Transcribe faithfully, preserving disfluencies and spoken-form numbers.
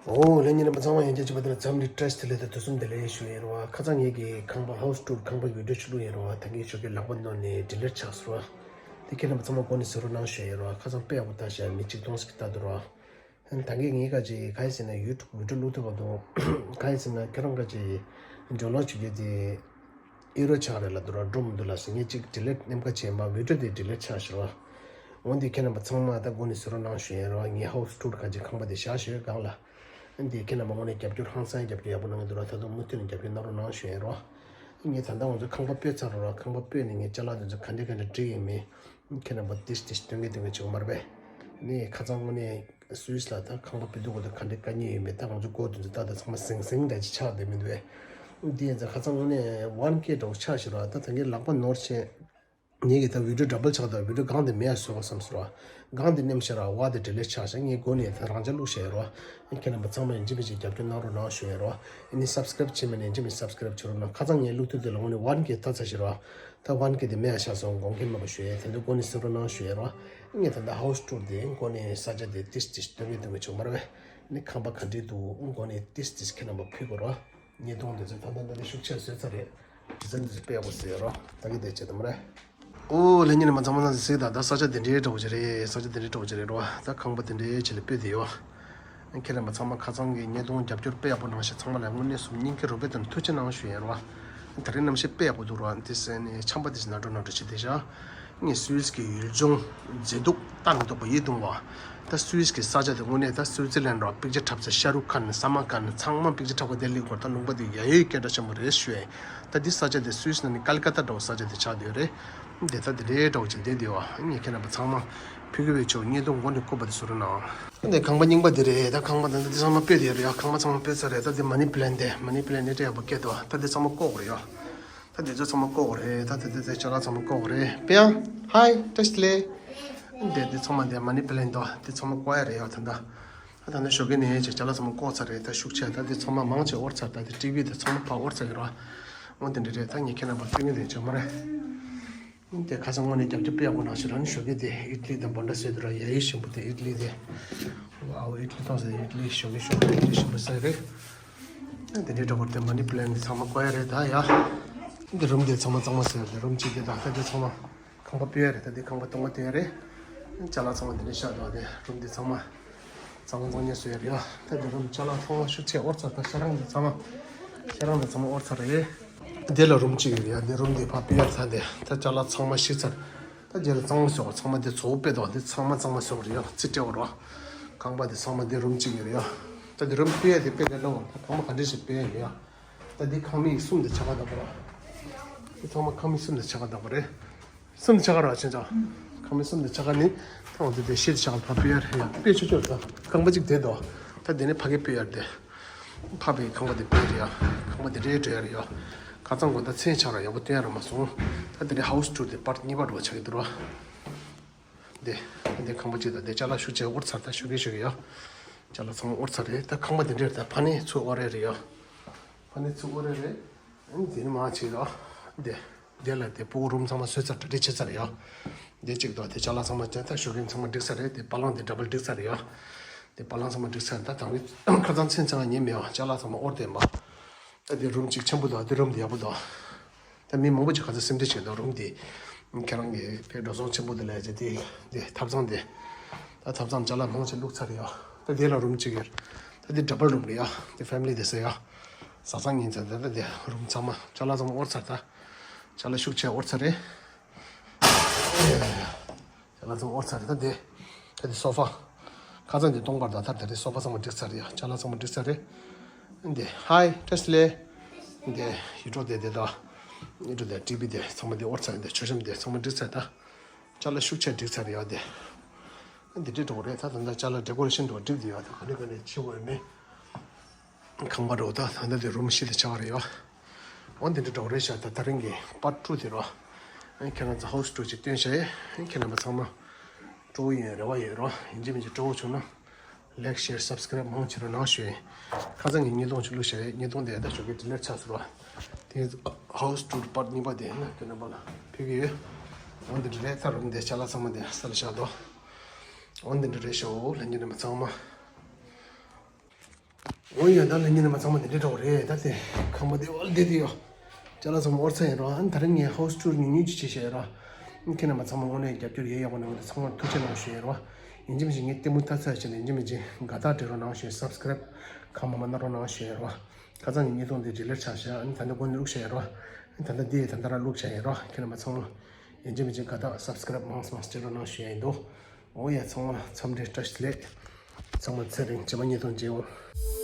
ཨོ་ལྷན་རྒྱས་རྣམ་པ་ཚང་མ་ཡང་བསྐྱར་གཅིག་པ་དེ་ལ་འཛམ་གླིང་བཀྲ་ཤིས་བདེ་ལེགས་དང་དུས་གསུམ་བདེ་ལེགས་ཞུ་ཡིན་རོ། ཁ་སང་ངེད་ཀྱི་ཁང་པ་ཧའུ་སི་ཊུར་ཁང་པ་བི་ཌིའོ་ཅིག་བླུགས་ཡིན་རོ། ད་ངས་ཞོགས་ཀས་ལག་པ་ནོར་ནས་ཌི་ལིཊ་ཆགས་སོང་རོ། དེ་ཁྱེད་རྣམ་པ་ཚང་མ་འགོ་ནས་གཟིགས་རོགས་གནང་ཞུ་ཡིན་རོ། ཁ་སང་དཔེ་ཡག་པོ་ལྟ་ཤག་མི་གཅིག་སྟོང་ཟིག་ལྟ་འདུག་རོ། ད་ངས་ངས་ཁ་ཅིག་ག་ཡིན་ཟེར་ན་ཡུ་ཊུབ་བི་ཌིའོ་བླུགས་ཐུབ་པ་འདུག་ག་ཡིན་ཟེར་ན་ཁྱེད་རང་ཁ་ཅིག་འཇོག་ལོག་བྱེད་རྒྱུ་དེ་ཨི་རོ་ཆགས་རེད་ལབ་འདུག་རོ། འགྲོ་མི་འདུག་ལབ་ཟེར། ངས་གཅིག་ཌི་ལིཊ་མནན་ཁ་བྱས་མ་བི་ཌིའོ་དེ་ཌི་ལིཊ་ཆགས་ཤག་རོ། འོན་ཏེ་ཁྱེད་རྣམ་པ་ཚང་མ་ད་འགོ་ནས་གཟིགས་རོགས་གནང་ཞུ་ཡིན་རོ། ངས་ཧའུ་སི་ཊུར་ཁ་ཅིག་ཁང་པ་དེ་བཞག་ཞོར་སྒང་ལ། འདི་ཁྱེད་རྣམ་པ་དངོས་གནས་རྒྱབ་སྐྱོར་ཧང་སང་རྒྱབ་སྐྱོར་ཡག་པོ་གནང་གི་འདུག་ར། ད་དུང་མུ་མཐུད་ནས་རྒྱབ་སྐྱོར་གནང་རོགས་གནང་ཞུ་ཡིན་རོ། ངས་ད་ལྟ་ང་ཚོ་ཁང་པ་སྤོས་ཚར་རོ། ཁང་པ་སྤོས་ནས་ངས་ཅ་ལག་དེ་ཚོ་ག་འདྲ་ག་འདྲ་སྒྲིག་ཡིན་མིན་ཁྱེད་རྣམ་པ་ཏིས་ཏིས་སྟོན་གི་སྟོན་གི་བྱེད་དགོས་མ་རེད་པས། ནས་ཁ་སང་དངོས་གནས་སུད་སི་ལ་ད་ཁང་པ་སྤོ་དུས་གོ་ད་ག་འདྲ་དཀའ་ངལ་ཡོད་མེད་ད་ང་ཚོ་གོ་དེ་ཚོ་ད་ད་ཚང་མ་ཟིང་ཟིང་འདྲ་ཅིག་ཆགས་བསྡད་མི་འདུག་པས། འདི་ཡིན་ཙང་ཁ་སང་དངོས་གནས་ཝན་ཀེ་འདྲ་བོ་ཆགས་ཤག་ར། ད་ད་ངས་ལག་པ་ནོར་ཕྱིན། ངེད་ཀྱི་ད་བི་ཌིའོ་ཌབ་བལ་ཆགས་དང་བི་ཌིའོ་སྒང་དེ་མེད་ཡ་བཟོ་དགོས་བསམ་སོང་ར། སྒང་དེ་མནན་ཤག་ར་བ་དེ་ཌི་ལིཊ་ཆགས་ཤག་ངས་འགོ་ནས་ད་རང་འཇགས་བླུགས་ཤག་ཡ་ར། ཁྱེད་རྣམ་པ་ཚང་མ་ཡིན་གཅིག་མིན་གཅིག་རྒྱབ་སྐྱོར་གནང་རོགས་གནང་ཞུ་ཡ་ར། ཨ་ནི་སབ་སི་ཀ་རེབ་བྱས་མེད་ན་ཡིན་གཅིག་མིན་སབ་སི་ཀ་རེབ་བྱེད་རོགས་གནང་། ཁ་སང་ངས་བླུགས་དུས་དེ་ལ་དངོས་གནས་ཝན་ཀེ་ཐལ་ཚར་ཤག་ར། ད་ཝན་ཀེ་དེ་མེད་ཡ་ཤག་སོང་དགོངས་འགལ་མེད་པ་ཞུ་ཡ། ད་འདི་འགོ་ནས་གཟིགས་རོགས་གནང་ཞུ་ཡ་ར། ངས་ད་ལྟ་ཧའུ་སི་ཊུར་དེ་འགོ་ནས་ས་ཆ་དེ་ཏིས་ཏིས་སྟོན་གི་སྟོན་གི་བྱུང་མ་རེད་པས། ནི་ཁང་པ་ག་འདྲས་འདུག་འགོ་ནས་ཏིས་ཏིས་ཁྱེད་རྣམ་པ་ཕུལ་དགོས་ར། ཉིས་སྟོང་དེ་ཚོ་ད་ལྟ་འདི་ནས་ཤུགས་ཆེ་བཟོས་ཚར་རེད། དེ་ཚོ་འདི་ཚོ་དཔེ་ཡག་པོ་བཟོས་རོགས། ད་གི་དེ་བྱེད་དམ་རེད། ཨོ་ལྷན་རྒྱས་རྣམ་པ་ཚང་མ་ལ་གཟིགས་དང་ད་ས་ཆ་དེ་འདྲའི་འདྲ་བོ་ཅིག་རེད། ས་ཆ་དེ་འདྲའི་འདྲ་བོ་ཅིག་རེད་རོ། ད་ཁང་པ་དེ་འདྲའི་ཆེད་ལ་སྤོས་དེ་ཡོད། ཁྱེད་རྣམ་པ་ཚང་མ་ཁ་སང་གི་ཉིས་སྟོང་རྒྱབ་སྐྱོར་དཔེ་ཡག་པོ་གནང་ཤག་ཚང་མ་ལ་དངོས་གནས་སུ་སྙིང་ཁེ་རུ་པེ་དང་ཐུགས་རྗེ་གནང་ཞུ་ཡིན་རོ། ད་རིང་གནམ་གཤིས་དཔེ་ཡག་པོ་འདུག་རོ། འདི་ཟེར་ནས་ཆམ་པ་དེ་ཚོ་ནག་འགྲོ་ནག་འགྲོ་བྱེད་དེ་ཤག་ངས་སུད་སི་གི་ཡུལ་ལྗོངས་མཛེས་སྡུག་ལྟ་མི་ཐུབ་པ་ཡིད་དུ་འོང་བ། ད་སུད་སི་གི་ས་ཆ་དེ་དངོས་གནས་ད་སུའི་ཙི་ལན་རོ། པིག་ཅར་འཁྲབ་ས་ཤ་རུག་ཁཱན་ནས་སལ་མན་ཁཱན་ནས་ཚང་མ་པིག་ཅར་འཁྲབ་ག་དེ་སླེབས་སྐོར་ད་ལུང་པ་དེ་ཡ་ཡོད་སྐད་གྲགས་ཆེན་པོ་རེད་ཞུ་ཡ་ཡིན། ད་འདི་ས་ཆ་དེ་སུད་སི་ནང་ནས་ཀལ་ཀ་ཏ་འདྲ་བོ་ས་ཆ་དེ་ཆགས་བསྡད་ཡོད་རེད། འདི་ད་དེ་འདྲའི་འདྲ་བོ་ཅིག་བསྡད་བསྡད་པ་ངས་ཁྱེད་རྣམ་པ་ཚང་མ་ཕུལ་གི་ཡོད། ཆོག་ཉིས་སྟོང་འགོ་ནས་བཀོད་པ་དེ་བཟོ་རོགས་གནང་། འདི་ཁང་པ་རྙིང་པ་དེ་རེད། ད་ཁང་པ་ད་ལྟ་འདི་ཚང་མ་སྤོས་བསྡད་ཡོད་རེད་ཡ། ཁང་པ་ཚང་མ་སྤོས་ཚར་རེད། ད་འདི་མ་ནི་པི་ལན་དེ་མ་ནི་པི་ལན་དེ་དཔེ་ཡག་པོ་སྐྱེས་འདུག་ད་འདི་ཚང་མ་བཀོག་རེད་ཡ། ད་འདི་ཚོ་ཚང་མ་བཀོག་རེད། ད་འདི་འདི་འདི་ཅ་ལག་ཚང་མ་བཀོག་རེད། པེ་ཡང་ཧའི་བཀྲ་ཤིས་བདེ་ལེགས། འདི་འདི་ཚང་མ་འདི་མ་ནི་པི་ལན་འདུག་འདི་ཚང་མ་བཀོག་ཡ་རེད་ཡ། ད་ད་ད་ད་ནི་ཞོགས་ཀས་ནས་ཅིག་ཅ་ལག་ཚང་མ་བཀོག་ཚར་རེད། ད་ཤུགས་ཆེ། ད་འདི་ཚང་མ་མང་ཆེ་དབོར་ཚར། ད་འདི་ཊི་ཝི་འདི་ཚང་མ་ཕར་དབོར་ཚར་ཡོད་ར། འོ་འདི་འདྲ་རེད། ད་ངས་ཁྱེད་རྣམ་པ་སྟོན་གི་རེད་ཅོ་མ་རེད། དེ་ཁ་སང་དངོས་གནས་རྒྱབ་སྐྱོར་དཔེ་ཡག་པོ་གནང་ཞིག་རང་ཞོགས་ཀས་དེ་ཨིཊ་ལི་དང་བྷོན་ཌ་བཟོས་འདུག་ར། ཡ་ཡི་ཞིམ་པོ་དེ་ཨིཊ་ལི་དེ། ཝའོ་ཨིཊ་ལི་གཏོང་ཟེར། ཨིཊ་ལི་ཞོགས་ཀས་ཞོགས་ཀས་ཨིཊ་ལི་ཞིམ་པོ་ཟ་ཡི་རེད། དེ་འདྲའི་འདྲ་པོ་དེ་མ་ནི་པི་ལན་དེ་ཚང་མ་བཀོག་ཡ་རེད་ད་ཡ། འདི་རུམ་དེ་ཚང་མ་གཙང་མ་བཟོས་ཡ་རེད། རུམ་གཅིག་དེ་ད་ལྟ་དེ་ཚང་མ་ཁང་པ་སྤོས་ཡ་རེད། ད་དེ་ཁང་པ་སྟོང་པ་སྟོན་ཡ་རེད། ཅ་ལག་ཚང་མ་དེ་འདྲ་བཞག་འདུག་དེ་རུམ་དེ་ཚང་མ་གཙང་མ་གཙང་ཉེ་བཟོས་ཡ་རེད་ཡ། ད་དེ་རུམ་ཅ་ལག་ཚང་མ་ཤུགས་ཆེ་དབོར་ཚར། ད་ཤ་རང་དེ་ཚང་མ་ཤ་རང་དེ་ཚང་མ་དབོར་ཚར་རེད། དེ་ལ་རུམ་གཅིག་ཡོད་རེད་ཡ། དེ་རུམ་དེ་ཕར་སྤོས་ཡ་ཚར་དེ་ད་ཅ་ལག་ཚང་མ་བཤིག་ཚར། ད་རྗེས་ལ་གཙང་མ་བཟོས། ཚང་མ་དེ་བཙོག་པས་དང་དེ་ཚང་མ་གཙང་མ་བཟོས་རེད་ཡ། རྩིས་སྤྲད་པ་རོ། ཁང་པ་དེ་ཚང་མ་དེ་རུམ་གཅིག་ཡོད་རེད་ཡ། ད་དེ་རུམ་སྤོས་ཡ་དེ་དཔེ་དེ་ལོ། ད་ཁང་པ་ག་འདྲ་ཞིག་སྤོས་ཡ་ཡོད་ཡ། ད་འདི་ཁང་མིག་གསུམ་དེ་ཆ་ག་འདྲ་པོ་ར། འདི་ཚང་མ་ཁང་མིག་གསུམ་དེ་ཆ་ག་འདྲ་པོ་རེད། གསུམ་དེ་ཆ་ག་ར་ཕྱིན་ཚར། ཁང་མིག་གསུམ་དེ་ཆ་ག་ནི་ད་འོ་དེ་དེ་བཞི་དེ་ཆ་ག་ཕར་སྤོས་ཡ་རེད་ཡ། སྤོས་ཆོག་ཆོག་ད་ཁང་པ་གཅིག་དེ་འདུག་ད་དེ་ནི་ཕ་གི་སྤོས་ཡ་རེད་དེ། ཕ་བའི་ཁང་པ་དེ་སྤོས་རེད་ཡ། ཁང་པ་དེ་རེད་འགྲོ་ཡ་རེད་ཡ། ཁ་སང་གོ་ད་མཚན་ཆགས་ར་ཡག་པོ་སྟོན་ཡ་ར་མ་སོང་། ད་དེ་རེད་ཧའུ་སི་ཊུར་དེ་པར་གཉིས་པ་འགྲོ་ཆགས་ཀྱི་འདུག་ར། དེ་དེ་ཁང་པ་གཅིག་ད་དེ་ཅ་ལག་ཤུགས་ཆེ་དབོར་ཚར། ད་ཤོད་ཀྱི་ཤོད་ཀྱི་ཡ། ཅ་ལག་ཚང་མ་དབོར་ཚར་རེད། ད་ཁང་པ་དེ་འདྲ་རེད། ད་ཕ་ནི་ཚུར་དབོར་རེད་རེད་ཡ། ཕ་ནི་ཚུར་དབོར་རེད་རེད། ཨ་ནི་དེ་ནི་མ་བྱེད་རོགས། འདི། འདི་ལ་དེ་སྤུ་གུ་རུམ་ཚང་མ་བཟོས་ཚར། གྲ་སྒྲིག་བྱས་ཚར་ཡོད། འདི་གཅིག་དང་དེ་ཅ་ལག་ཚང་མ་ཅ་ད་ཞོགས་ཀས་ཚང་མ་སྒྲིག་ཚར་རེད། དེ་པ་ལང་དེ་ཌབ་བལ་སྒྲིག་ཚར་ཡོད། དེ་པ་ལང་ཚང་མ་སྒྲིག་ཚར། ད་དང་པོའི་ཁ་སང་མཚན་ཚང་ཉིན་མེད་པ་ཅ་ལག་ཚང་མ་དབོར་ཏེ་མ། ད་དེ་རུམ་གཅིག་ཆེན་པོ་དང་དེ་རུམ་དེ་ཡག་པོ་དང་། ད་མི་མང་པོ་ཅིག་ཁ་སང་སེམས་ཁྲལ་བྱས་འདུག་རུམ་དེ། ཁྱེད་རང་གི་དཔེ་འགྲོ་སོང་ཆེན་པོ་དེ་ལས་བྱས་དེ་དེ་ཐབ་ཚང་དེ། ད་ཐབ་ཚང་ཅ་ལག་མང་ཆེ་བླུགས་ཚར་ཡོད། ད་དེ་ལ་རུམ་གཅིག་ཡོད། ད་དེ་ཌབ་བལ་རུམ་རེད་ཡ། དེ་ཕེ་མི་ལི་དེ་ཟེར་ཡ། བཟའ་ཚང་གཉིས་ཚར། ད་ད་དེ་རུམ་ཚང་མ་ཅ་ལག་ཚང་མ་དབོར་ཚར། ད་ཅ་ལག་ཤུགས་ཆེ་དབོར་ཚར་རེད། ཅ་ལག་ཚང་མ་དབོར་ཚར་རེད། ད་དེ་ད་དེ་སོ་ཕ། ཁ་སང་དེ་སྟོང་པར་ད་ཐར། ད་དེ་སོ་ཕ་ཚང་མ་སྒྲིག་ཚར་རེད་ཡ། ཅ་ལག་ཚང་མ་སྒྲིག་ཚར་རེད། འདི་ཧའི་བཀྲ་ཤིས་བདེ་ལེགས། འདི་ཡུ་ཊུབ་དེ་དེ་ད་ཡུ་ཊུབ་དེ་ཊི་ཝི་དེ་ཚང་མ་དེ་དབོར་ཚར། འདི་མཆོད་བཤམས་དེ་ཚང་མ་སྒྲིག་ཚར། ད་ཅ་ལག་ཤུགས་ཆེ་སྒྲིག་ཚར་རེད་ཡ། དེ་འདི་འདྲ་འགྲོ་གི་རེད། ད་ད་ད་ཅ་ལག་ཌེ་ཀོ་རེ་ཤན་འགྲོ་སྒྲིག་དེ་ཡ། ད་ག་ནས་ག་ནས་བྱེད་དགོས་ཡོད་མེད། ཁང་པ་འགྲོ་ད་ད་ད་དེ་རུམ་བཞི་དེ་ཆགས་རེད་ཡ། འོ་འདི་འདྲ་འགྲོ་གི་རེད་ཤག་ད་ད་རིང་གི་པར་ཊུ་དེ་རོ། ཁྱེད་རང་ཚོ་ཧའུ་སི་ཊུར་ཅིག་སྟོན་ཤག་ཁྱེད་རྣམ་པ་ཚང་མ་སྤྲོ་བོ་ཡིན་རེ་བ་ཡོད་རོ། ཡིན་གཅིག་མིན་གཅིག་སྤྲོ་བོ་བྱུང་ན། ལའིཀ་ཤེར་སབ་སི་ཀ་རེབ་མང་ཆེ་རོགས་གནང་ཞུ་ཡིན། ཁ་སང་ངས་ཉིས་སྟོང་ཅིག་བླུགས་བཞག་ཡོད། ཉིས་སྟོང་དེ་ད་ཞོགས་ཀས་ཌི་ལིཊ་ཆགས་སོང་ར། དེ་ཧའུ་སི་ཊུར་པར་གཉིས་པ་དེ་ན་ཁྱེད་རྣམ་པ་ལ་ཕུལ་གི་ཡོད། འོ་འདི་འདྲ་རེད། ད་རུམ་དེ་ཅ་ལག་ཚང་མ་དེ་ས་ལ་བཞག་འདུག་འོ་འདི་འདྲ་རེད་ཤག་ལྷན་རྒྱས་རྣམ་པ་ཚང་མ། འོ་ཡ། ད་ལན་ཉིན་ནས་མ་ཚང་མ་དེ་འདྲ་འགྲོ་རེད། ད་དེ་ཁང་པ་དེ་ཨོལ་དེ་དེ་ཡོད། ཅ་ལག་ཚང་མ་ཨོར་ཚ་ཡིན་རོགས། ཨ་ནི་ད་རིང་ངས་ཧའུ་སི་ཊུར་ཉུང་ཉུང་ཅིག་བྱས་བཞག་ཡོད་རོགས། ཁྱེད་རྣམ་པ་ཚང་མ་དངོས་གནས་རྒྱབ་སྐྱོར་ཡེ་ཡག་པོ་གནང་བ་དེ་ཚང་མར་ཐུགས་རྗེ་གནང་ཞུ་ཡོད་རོགས། ཡིན་གཅིག་མིན་གཅིག་ངས་ལྟད་མོ་ལྟ་ཚར་བྱས་ནས་ཡིན་གཅིག་མིན་གཅིག་དགའ་རྟགས་སྤྲད་རོགས་གནང་ཞུ་ཡོད། སབ་སི་ཀ་རེབ་གང་མང་མང་གནང་རོགས་གནང་ཞུ་ཡོད་རོགས། ཁ་སང་གི་བརྙན་ཐུང་དེ་ཌི་ལིཊ་ཆགས་བཞག་ཨ་ནི་ད་ལྟ་མགོ་ནས་རུག་བཞག་ཡོད་རོགས། ཨ་ནི་ད་ལྟ་འདི་ཡི་ད་ལྟ་རང་བླུགས་བཞག་ཡོད་རོགས། ཁྱེད་རྣམ་པ་ཚང་མ་ཡིན་གཅིག་མིན་གཅིག་དགའ་རྟགས་སབ་སི་ཀ་རེབ་མང་ཙམ་མང་ཙམ་སྤྲད་རོགས་གནང་ཞུ་ཡ་ཡིན་འདུག་འོ་ཡ། ཚང་མ་འཚམས་འདྲི་བཀྲ་ཤིས་བདེ་ལེགས། ཚང་མ་ཚེ་རིང་། རྗེས་མ་བརྙན་ཐུང་མཇལ་འོང་།